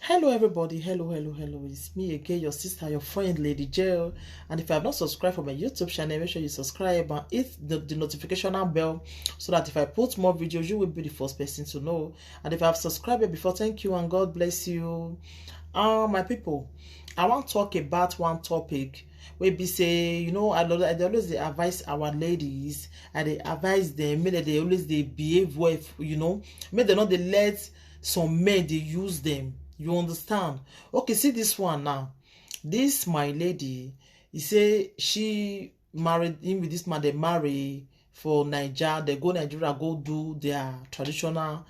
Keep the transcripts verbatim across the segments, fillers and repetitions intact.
Hello, everybody. Hello, hello, hello. It's me again, your sister, your friend, Lady J. And if you have not subscribed for my YouTube channel, make sure you subscribe and hit the, the notification bell so that if I put more videos, you will be the first person to know. And if you have subscribed before, thank you and God bless you. Uh, my people, I want to talk about one topic wey be say, you know, I, lo- I dey always dey advise our ladies, I dey advise them, make dem dey always dey behave well, f- you know, make dem no dey let some men dey use them. You understand? Okay, see this one now. This my lady, he say she married him with this man. They marry for Nigeria. They go Nigeria, go do their traditional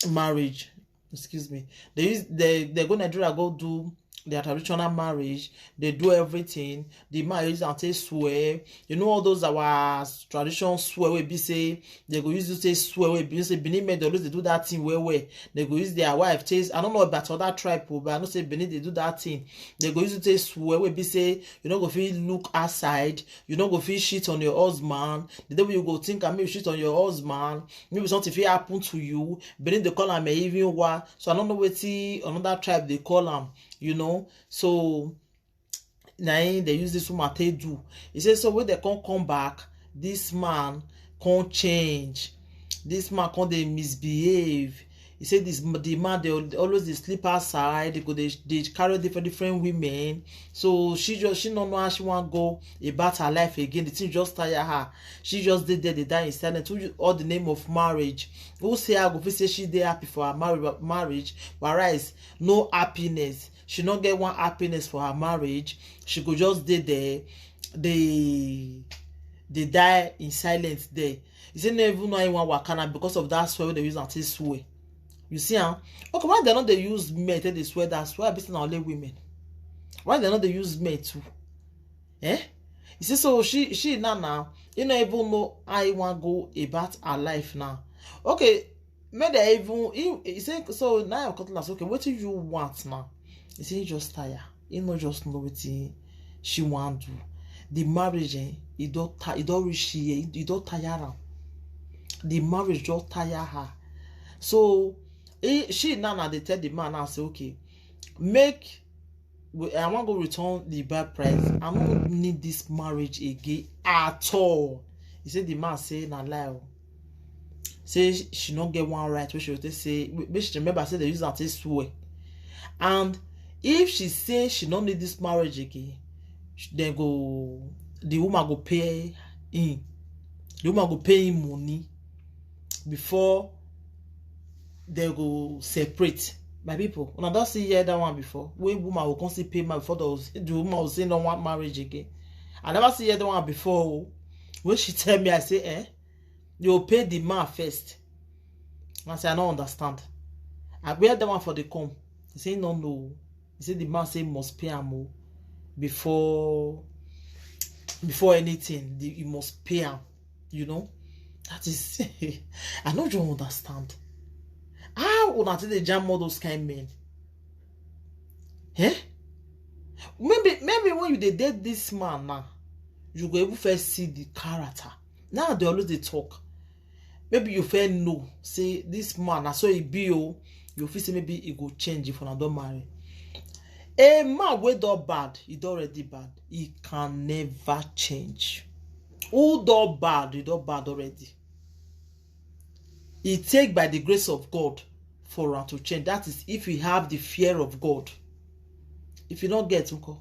marriage. Excuse me. They use they they go Nigeria, go do their traditional marriage. They do everything. The man use and take swear. You know all those our tradition swear wey be say they go use to take swear wey be say Benin men dey always dey do that thing well well. They go use their wife taste. I don't know about other tribe, oh, but I know say Benin dey do that thing. They go use to take swear wey be say you no go fit look outside. You no go fit shit on your husband. The day wey you go think am, make you shit on your husband, maybe something fit happen to you. Benin dey call am even wa. So I don't know wetin another tribe dey call am. You know, so na him they use this woman take do. He say so when they come come back, this man come change. This man come dey misbehave. He say this the man dey al- always dey sleep outside. They go dey dey carry different different women. So she just she no know how she wan go about her life again. The thing just tire her. She just dey there dey die in silence. Who you- all the name of marriage? Who say I go fit say she dey happy for her marriage? Marriage, whereas no happiness. She no get one happiness for her marriage. She go just dey there, dey dey die in silence there. He say no even know how he wan waka na because of that swear wey they use am take swear. You see am? Okay, why they no dey use men take dey swear that swear? Be say na only women. Why they no dey use men too? Eh? You see, so she she now now you no even know how he wan go about her life now. Okay, make they even he, he say so now your cutlass. Okay, wetin you want now? He say he just tire. He no just know wetin she wan do. The marriage, eh, e don ti- e don reach here. E don tire am. The marriage don tire her. So he, she now now dey tell the man now say okay, make we- I wan go return the bride price. I no need this marriage again at all. He say the man say na lie. Oh. Say sh- she no get one right wey she go take say make she remember say they use am take swear. And if she say she no need this marriage again, sh- they go the woman go pay him. The woman go pay him money before they go separate. My people, una don see hear that one before? Wey woman go come see pay man before the, the woman go say no want marriage again. I never see hear that one before. Oh. When she tell me, I say, eh? You pay the man first. I say, I don't understand. I wear that one for the come. He say, no, no. He say the man say must pay am oh, before before anything. The, he must pay am. You know, that is, I no just understand how una take dey jam all those kind men. Eh? Maybe maybe when you dey date this man now, you go even first see the character. Now they always dey talk. Maybe you first know say this man na so he be oh. You feel say maybe he go change if una don marry. A man wey don bad, he don already bad. He can never change. Who don bad, he don bad already. He take by the grace of God for am to change. That is if he have the fear of God. If you don't get nko,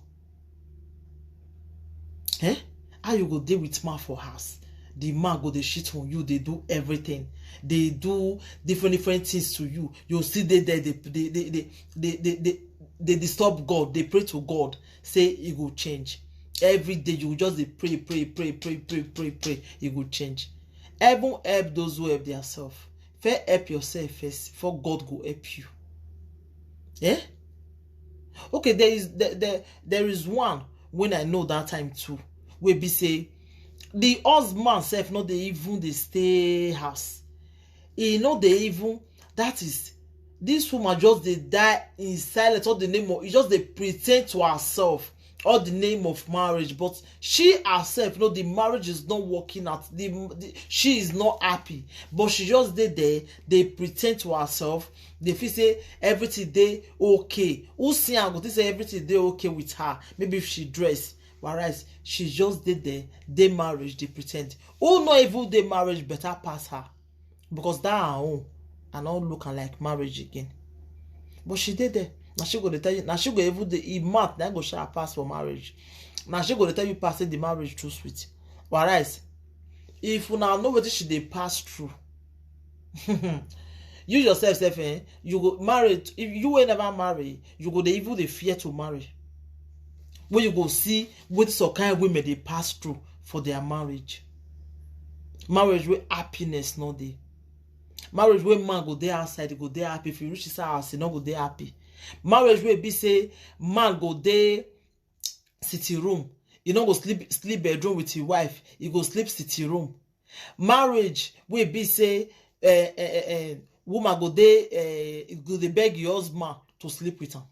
eh? How you go dey with man for house? The man go dey shit on you, they do everything. They do different different things to you. You see they they they they they, they, they, they, they disturb God, they pray to God, say he go change. Every day you just dey pray, pray, pray, pray, pray, pray, pray, he go change. Heaven help those who help themselves. First help yourself first before God go help you. Eh? Okay, there is there, there, there is one when I know that time too. Wey be say the husband self no dey even dey stay house. He no dey even, that is, this woman just dey die in silence. All the name of, he just dey pretend to herself. All the name of marriage, but she herself know the marriage is not working out. The, the she is not happy, but she just dey there, dey pretend to herself. Dey feel say everything dey okay. Who see am go think say everything dey okay with her? Maybe if she dress, whereas she just dey there, dey marriage, dey pretend. Who no even dey marriage better pass her? Because that her own, I no look am like marriage again. But she dey there. Now she go dey tell you, now she go even dey e mouth, now go share pass for marriage. Now she go dey tell you pass say the marriage too sweet. Whereas, if una know wetin she dey pass through, you yourself sef, eh, you go marry. If you wey never marry, you go dey even dey fear to marry. When you go see wetin some kind women dey pass through for their marriage. Marriage wey happiness no dey. Marriage wey man go dey outside, go dey happy. If you reach inside house, you no go dey happy. Marriage wey be say man go dey sitting room, you no go sleep sleep bedroom with your wife, you go sleep sitting room. Marriage wey be say uh, uh, uh, woman go dey uh, go dey beg your husband to sleep with am.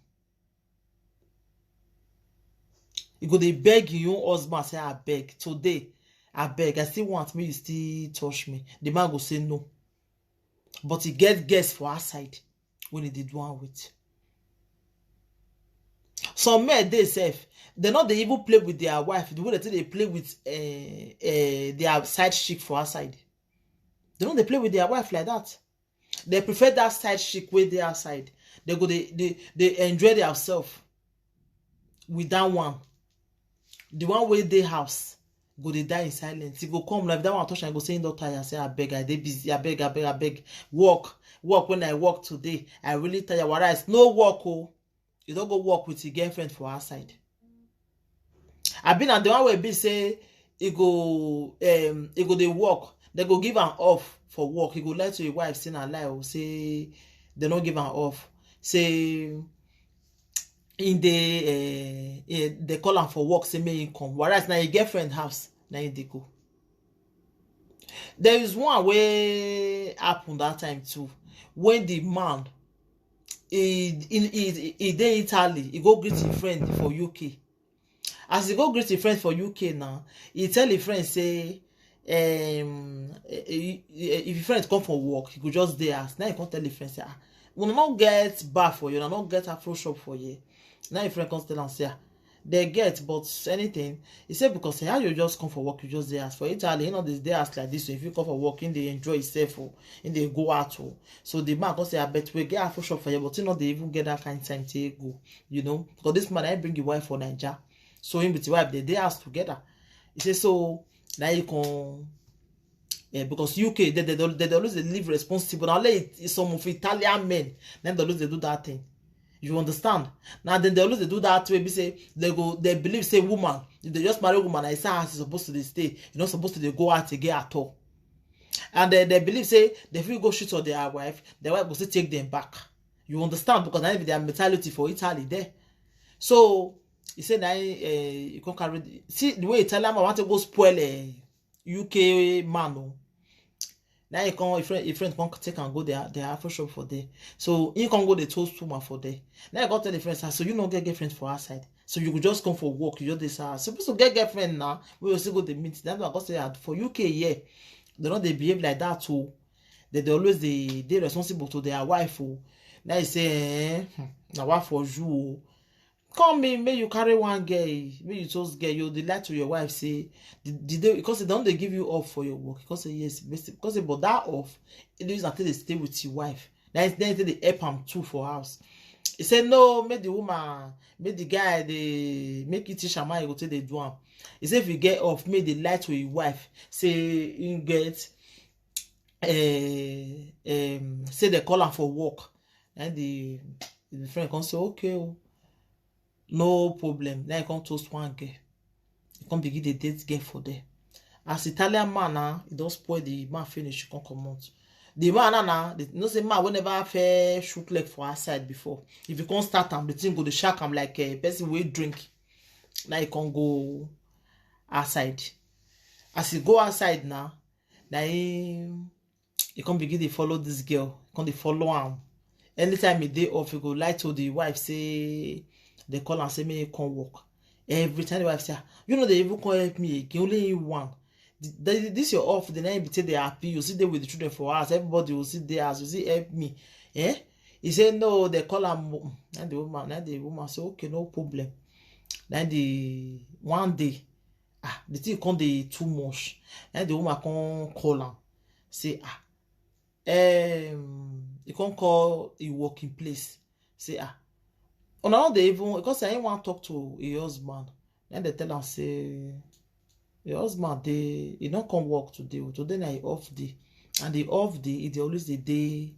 You go dey beg your own husband say, "I beg today, I beg, I still want me, you still touch me." The man go say no. But he get guests for outside when he did one with. Some men dey sef, they no dey even play with their wife the way they take dey play with uh, uh, their side chick for outside. They no dey play with their wife like that. They prefer that side chick wey dey outside. They go dey they, they enjoy themselves with that one. The one wey dey house go dey die in silence. He go come like that one touch and go say he don tire. Say, "I beg, I dey busy. I beg, I beg, I beg. Work, work. When I work today, I really tire." Whereas no work, oh, you don go work with your girlfriend for outside. I been at the one wey be say e go um e go dey work. They go give am off for work. He go lie to his wife, say na lie, or say they no give am off. Say in the uh, they call am for work, say make him come. Whereas na his girlfriend house, na him dey go. There is one wey happen that time too, when the man he he he, he dey Italy, he go greet him friend for U K. As he go greet him friend for U K now, he tell him friend say, um, eh, eh, eh, if him friend come for work, he go just dey house. Now he come tell him friend say, "Ah, una no get bar for you, una no get afro shop for you." Now him friend come tell am say, "Ah, they get, but anything." He said, "Because how you just come for work, you just dey house. For Italy, you know, this dey house like this. So if you come for work, in dey enjoy yourself, oh, in dey go out, oh." So the man come say, "I bet we get afro shop for you, but you know they even get that kind of time to go, you know, because this man I bring your wife for Niger." So him with his wife, they dey house together. He say, "So now you can." Yeah, because U K, they, they, they, they always dey live responsible. Now, like, some of Italian men, then they always dey do that thing. You understand? Now, then they always dey do that way. Be say they go, they believe say woman, if they just marry woman, I say how she's supposed to dey stay. You're not supposed to dey go out again at all. And they, they believe say they fit go shoot on their wife, their wife go still take them back. You understand? Because that be their mentality for Italy there. So he said, "Now uh, you can carry the, see the way Italian man want to go spoil a U K man, oh." Now he come, a friend, a friend come take and go their their afro shop for there. So he come go the toast woman for there. Now I go tell the friend, "Ah, so you no get girlfriend for outside. So you go just come for work, you just dey say, ah, supposed to get girlfriend now. We will still go the meet." That's why I go say, ah, for U K, yeah, they don't they behave like that too. They, they always they they responsible to their wife, oh. Now he say, eh, hmm, na wa for you, oh. Come in, make you carry one girl, make you just get you dey lie to your wife say the, the day, because they don't they give you off for your work. Because say yes, basic, because say, but that off, it is until they stay with your wife. That is then they help am too for house. He said no, make the woman, make the guy, they make it teach am how he go take dey do am. He said if you get off, make the lie to your wife say you get uh, um, say they call am for work. And the, the friend come say, "Okay, oh, no problem." Now he come toast one girl. He come begin the date girl for there. As Italian man now, he don spoil the man finish, he come comot. The man now, now, the, you know say man wey never fair shook leg for outside before. If you come start am, the thing go dey shock am like a person wey drink. Now he come go outside. As he go outside now, now he, he come begin dey follow this girl, come dey follow am. Anytime he dey off, he go lie to the wife say they call am say make he come work. Every time the wife say, "Ah, you know, they even come help me again, only you one." Th- th- this your off, the name be say they happy. You see, they with the children for us. Everybody will see there as you see, "Help me." Eh? He said, "No," they call him. And the woman, and the woman say, "Okay, no problem." Then the one day, ah, the thing come dey too much. And the woman come call him, say, "Ah, um," he come call him working place. Say, "Ah, una no dey even," because I want talk to him husband. Then they tell him say, "Your husband dey, he no come work today. Oh. Today na him off day, and the off day he dey always dey dey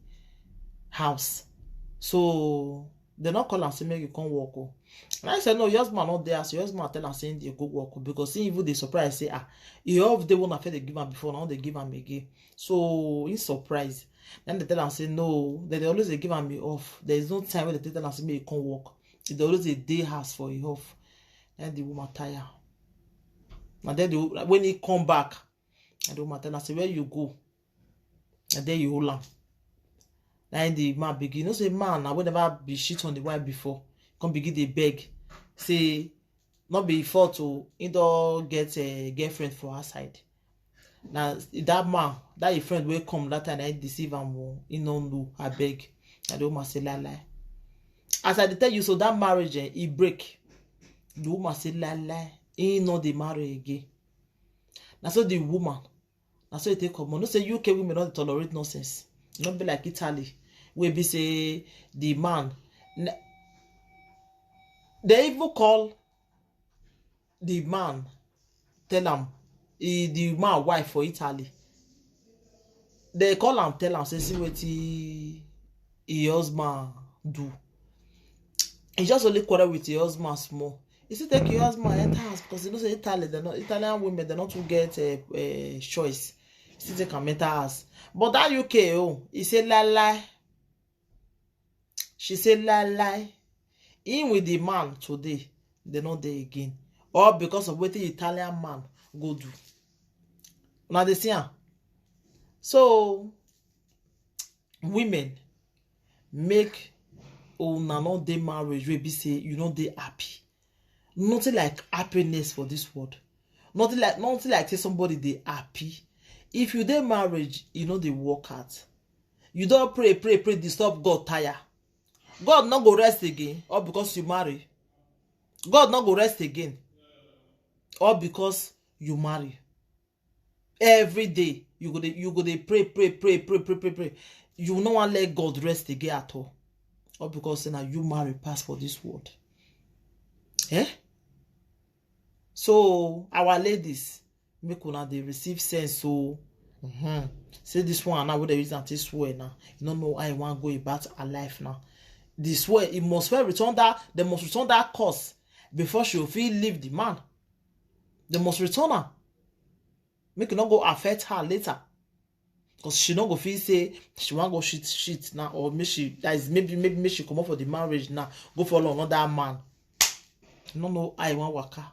house." So they no call him say make he come work. Oh. And I said, "No, your husband not there." So your husband tell him say he dey go work, oh, because he even dey surprise say, "Ah, he off day one I fit dey give him before, now they give him again." So he surprise. Then they tell him say, "No, they dey always dey give him him off. There is no time when they tell him say make he come work. He dey always dey dey house for him off." And the woman tire. And then the, when he come back, and the woman tell him say, "Where you go?" And then you hold him. Then the man begin. You know say man now, whenever be shit on the wife before, come begin dey beg. Say, "Not be fault to, he don get a girlfriend for outside." Now that man, that your friend will come that time and deceive him. Oh, he no know, I beg. And the woman say, "Lie, lie." As I dey tell you, so that marriage, eh, he break. The woman say, "Lie, lie. He no dey marry again." Now so the woman, now so they take come. No say U K women don't tolerate nonsense. Not be like Italy, where be say the man. N- they even call the man, tell him, he, the man wife for Italy. They call him, tell him, say, "See what he, his husband do." He just only quarrel with his husband small. He still take your husband enter house because you know say Italy, they not Italian women, they not to get a, a choice. He still take him enter house. But that U K, oh, he say, "Lie, lie." She say, "Lie, lie. Him with the man today, they not there again." Or because of what the Italian man go do. Now they see am. So women, make una no dey marriage wey be say you no dey happy. Nothing like happiness for this world. Nothing like, nothing like say somebody dey happy. If you dey marriage, you no dey work out. You don pray, pray, pray, disturb God tire. God no go rest again, or because you marry. God no go rest again, or because you marry. Every day you go dey, you go dey pray, pray, pray, pray, pray, pray, pray. You no wan let God rest again at all, or because say na you marry pass for this world. Eh? So our ladies, make una dey receive sense. So mm-hmm. Say this one now, what they use and this way now. You don't know how you want go about her life now. This way, it must well return that, they must return that cost before she will feel leave the man. They must return her. Make it not go affect her later. Because she not go feel say she want go shit shit now, or maybe she, that is maybe, maybe, maybe she come up for the marriage now, go follow another man. You don't know how you want waka.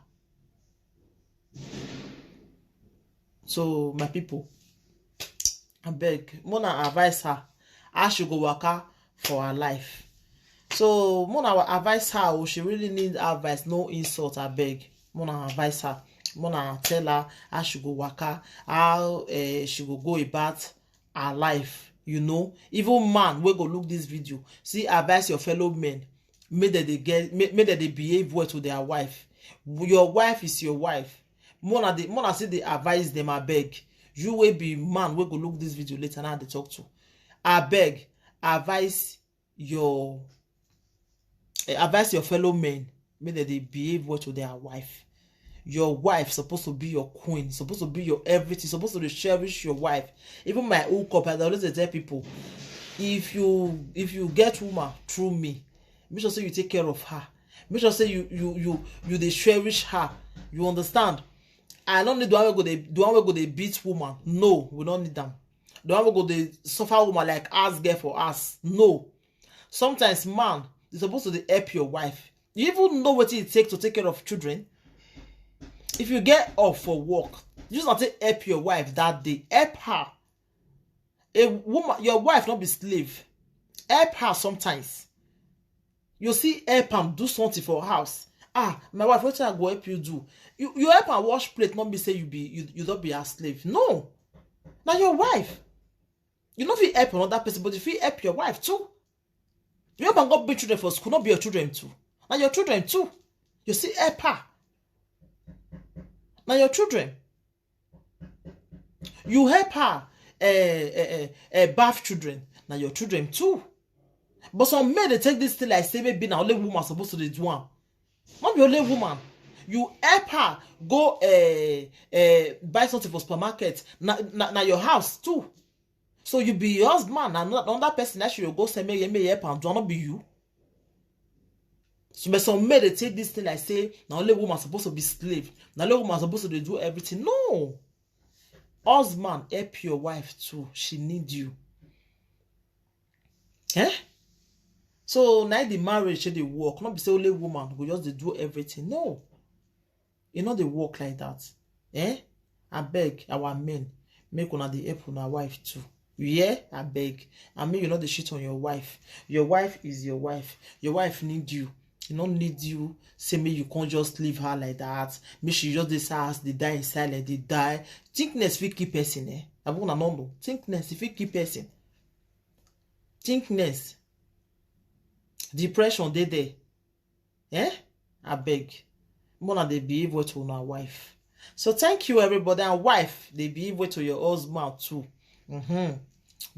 So my people, I beg, mona advise her how she go waka for her life. So mona advise her, oh, she really need advice, no insult, I beg. Mona advise her, mona tell her how she go waka, how uh, she go go about her life. You know, even man wey go look this video, see, advise your fellow men, make dem dey get, make, make dem dey behave well to their wife. Your wife is your wife. Mona dey, mona still dey advise them, I beg. You wey be man wey go look this video later now, they talk to, I beg, advise your, eh, advise your fellow men, make dem dey behave well to their wife. Your wife supposed to be your queen, supposed to be your everything, supposed to dey cherish your wife. Even my own cup, I dey always dey tell people, if you, if you get woman through me, make sure say you take care of her. Make sure say you, you, you, you dey cherish her. You understand? I don't need the one wey go dey, the one wey go dey beat woman. No, we don't need them. The one wey go dey suffer woman like ass girl for us. No. Sometimes man is supposed to dey help your wife. You even know what it takes to take care of children. If you get off for work, use not to help your wife that day. Help her. A woman, your wife not be slave. Help her sometimes. You see, help am do something for house. Ah, my wife, wetin I go help you do? You you help am wash plate, not be say you be you you don be her slave. No, na your wife. You no fit help another person, but you fit help your wife too. You help am go bring children for school, not be your children too. Na your children too. You still help her. Na your children. You help her uh, uh, uh, uh, bath children. Na your children too. But some men dey take this thing like say maybe na only woman suppose to dey do am. Not be only woman. You help her go uh, uh, buy something for supermarket. Na, na, na your house too. So you be your husband and another person that should go say make make help and do not be you. So but some men dey take this thing like say na only woman suppose to be slave. Na only woman suppose to dey do everything. No. Husband, help your wife too. She need you. Eh? So now the marriage should dey work. Not be say only woman go just dey do everything. No. E no dey work like that. Eh? Abeg, our men, make una dey help una wife too. You hear? Abeg. I mean, you no dey shit on your wife. Your wife is your wife. Your wife need you. E no need you. Say make you can't just leave her like that. Make she just dey sad, dey die in silence, dey die. Thinkness fit kill person, eh? Abeg una no know. Thinkness fit kill person. Thinkness. Depression dey there. Eh? Abeg. Mona dey behave well to una wife. So thank you everybody, and wife dey behave well to your husband too. Mm-hmm.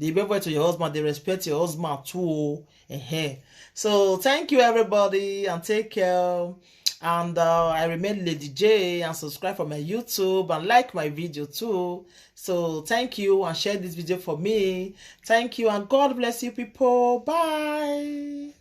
Dey behave well to your husband, dey respect your husband too. Oh. Uh-huh. So thank you everybody and take care. And uh, I remain Lady J and subscribe for my YouTube and like my video too. So thank you and share this video for me. Thank you and God bless you people. Bye.